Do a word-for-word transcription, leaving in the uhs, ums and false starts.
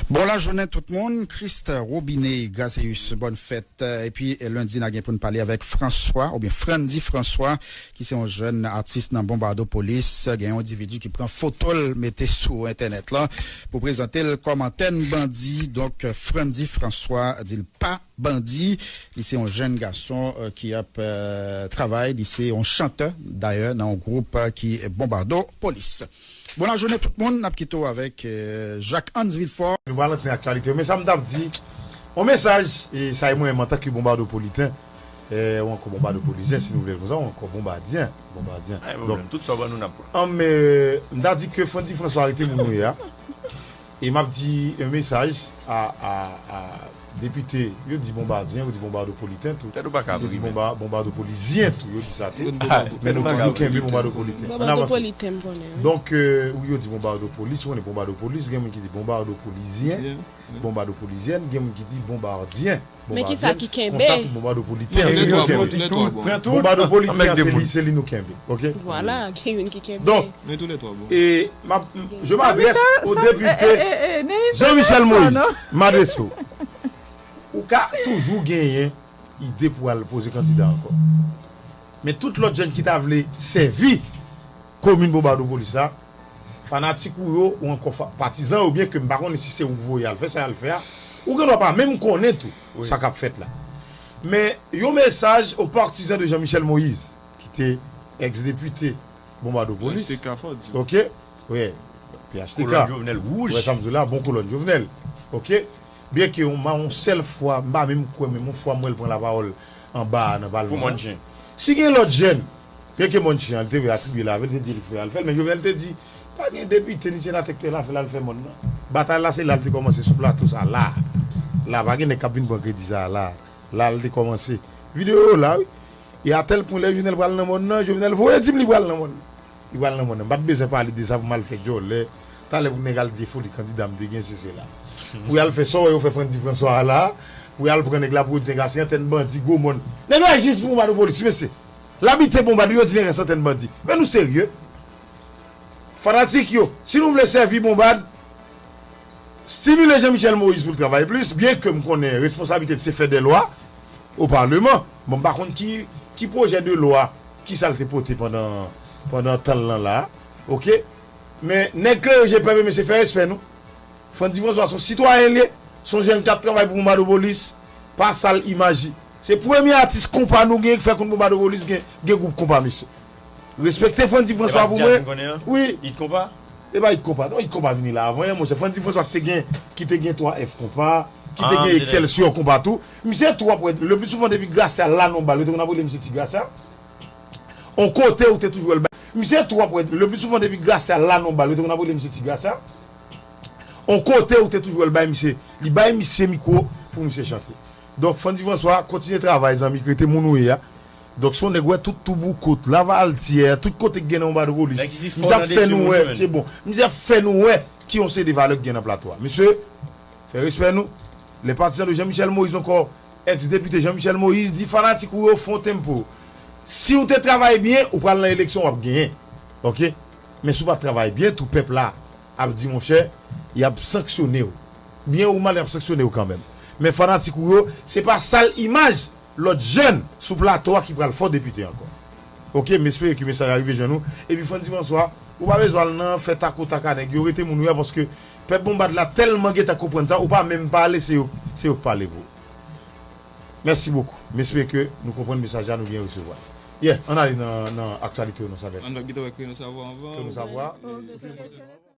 Bon lajounen tout moun, Christ Robinet Graceus, bòn fèt. Epi lendi, n a gen pou n pale avèk François, oubyen Frandy François, ki se yon jèn atis nan Bonbadopolis. Gen yon endividi ki pran foto l, mete sou entènèt lan pou prezante l kòm antèn bandi. Donk, Frandy François di l pa bandi. Li se yon jèn gason, euh, ki ap, euh, travay. Li se yon chantè, dayè, nan yon gwoup, euh, ki Bonbadopolis. Bon lajounen tout moun, n ap kite w avèk, euh, Jacques Hans Villefort. Nou pral antre nan aktyalite yo, men sa m t ap di, yon mesaj, e sa e mwen menm antanke bonbadopoliten, e, ou ankò bonbadopolisyen, si nou vle l konsa, ou ankò bonbadyen, bonbadyen. Donk, tout sa w ban nou n ap pran. An, men, m ta di ke Frandy François arete moun ou ye a. E m ap di yon mesaj a, a, a depite, yo di bonbadyen, yo di bonbadopoliten tou. Tèt ou pa ka vrime. Yo di bonba-, bonbadopolisyen tou, yo di sa tou. Men nou toujou kenbe bonbadopoliten. Ann avanse. Bonbadopoliten, m konnen, wi. Donk, euh, wi, yo di bonbadopolis, ou konnen bonbadopolis, gen moun ki di bonbadopolizyen, bonbadopolizyèn, gen moun ki di bonbadyen. Men kisa ki kenbe? Konsa tou, bonbadopoliten, se li nou kenbe. Bonbadopoliten, se li, se li nou kenbe. Ok? Vwala, gen youn ki kenbe. Donk, e m ap, je m'adresse au député Jean-Michel Moïse, m adrese w. Ou ka toujou genyen ide pou al poze kandida ankò. Men tout lòt jèn ki ta vle sèvi komin Bonbadopolis la, fanatik ou yo, ou ankò fa-, patizan yo, byen ke m pa konnen si se ou k voye al fè sa y al fè a, ou gen dwa pa menm konnen tou sa k ap fèt la. Men yon mesaj aux partisans de Jean-Michel Moïse, ki te ex-député Bonbadopolis. P H T K, fò di. Ok? Wi, P H T K. Kolòn Jovenel wouj. Wè sa m di w la, bon kolòn Jovenel. Ok? Byen ke yon, yon sèl fwa, m pa menm kwè, menm yon fwa m wè l pran lapawòl anba a nan palman an. Si gen lòt jèn, byen ke Monchyan, li te vle atribye l avè l, te di li k fè al fè l, men Jovenel te di, pa gen depite ni senatè ki te la fè l al fè mòn nan. Batay la, se la l te kòmanse sou plato sa la. La, pa gen nèg k ap vin pran kredi sa la. La l te kòmanse. Videyo yo la, wi. E a tèl pwen lè Jovenel pral nan mòn nan, Jovenel voye di m li pral nan mòn nan. Li pral nan mòn nan. M pa t bezwen pale de sa pou m al fè djòlè. Talè pou nèg al di e foli kandida m te gen, se, se la. Pou y al fè sa w wè yo fè Frandy François a la, pou y al pran nèg la pou yo di nèg la se antèn bandi gwo mòn. Nèg la jis pou Bonbadopolis, mesye. L abite Bonbad, yo di nèg la se antèn bandi. Men nou serye? Fanatik yo, si nou vle sèvi Bonbad, stimile Jean-Michel Moïse pou l travay plis, byen ke m konnen responsablite l se fè dè lwa o palman. Bon, m pa konn ki, ki pwojè de lwa, ki sa l te pote pandan, pandan tan l lan la a. Ok? Men nèg klere je pèp, mesye, fè respè nou. Frandy François se yon sitwayen l ye, se yon jèn k ap travay pou Bonbadopolis, pa sal imaj li. Se premye atis konpa nou gen ki fè konn Bonbadopolis gen, gen gwoup konpa, mesye. Respekte Frandy François pou mwen. Wi. It konpa? E pa it konpa, non, it konpa vini la avan yè, monchè. Frandy François ki te gen, ki te gen twa F konpa, ki te gen Excelsior konpa tou. Misye tou ap wè, le pli souvan depi Gracia la nan bal, yo te konn ap rele misye Ti Gracia. On kote ou te toujou wè l bay. Misye tou ap wè, le pli souvan depi Gracia la nan bal, yo te konn ap rele misye Ti Gracia. On kote ou te toujou wè l bay misye, li bay misye mikwo pou misye chante. Donk, Frandy François, kontinye travay, zanmi, k rete moun ou ye a. Donk, se yon nèg wè tout Touboukout, Lavaltyè, tout kote k gen nan Bonbadopolis. Misye ap fè nou wè, se bon. Misye ap fè nou wè ki yon seri de valè k gen nan plato a. Mesye, fè respè nou. Les partisans de Jean-Michel Moïse encore, ex-député Jean-Michel Moïse, di fanatik ou yo fè yon tempo. Si w te travay byen, ou pral nan eleksyon, w ap genyen. Ok? Men si w pa travay byen, tou pèp la ap di, monchè, y ap sanksyone w. Byen ou mal, y ap sanksyone w kanmenm. Men fanatik ou yo, se pa sal imaj lòt jèn sou plato a ki pral fè w depite ankò. Ok, m espere ke mesaj la rive jwenn ou. Epi Frandy François, ou pa bezwen al nan fè tako tak a nèg yo, rete moun ou ye a, paske pèp Bonbad la tèlman gentan konprann sa, ou pa menm pale, se yo, se yo k pale pou ou. Mèsi bokou. M espere ke nou konprann mesaj la, nou byen resevwa l. Yeah, ann ale nan, nan aktyalite yo, non, Samuel. Ann kite wè Kreyòl Savwa anvan. Kreyòl Savwa.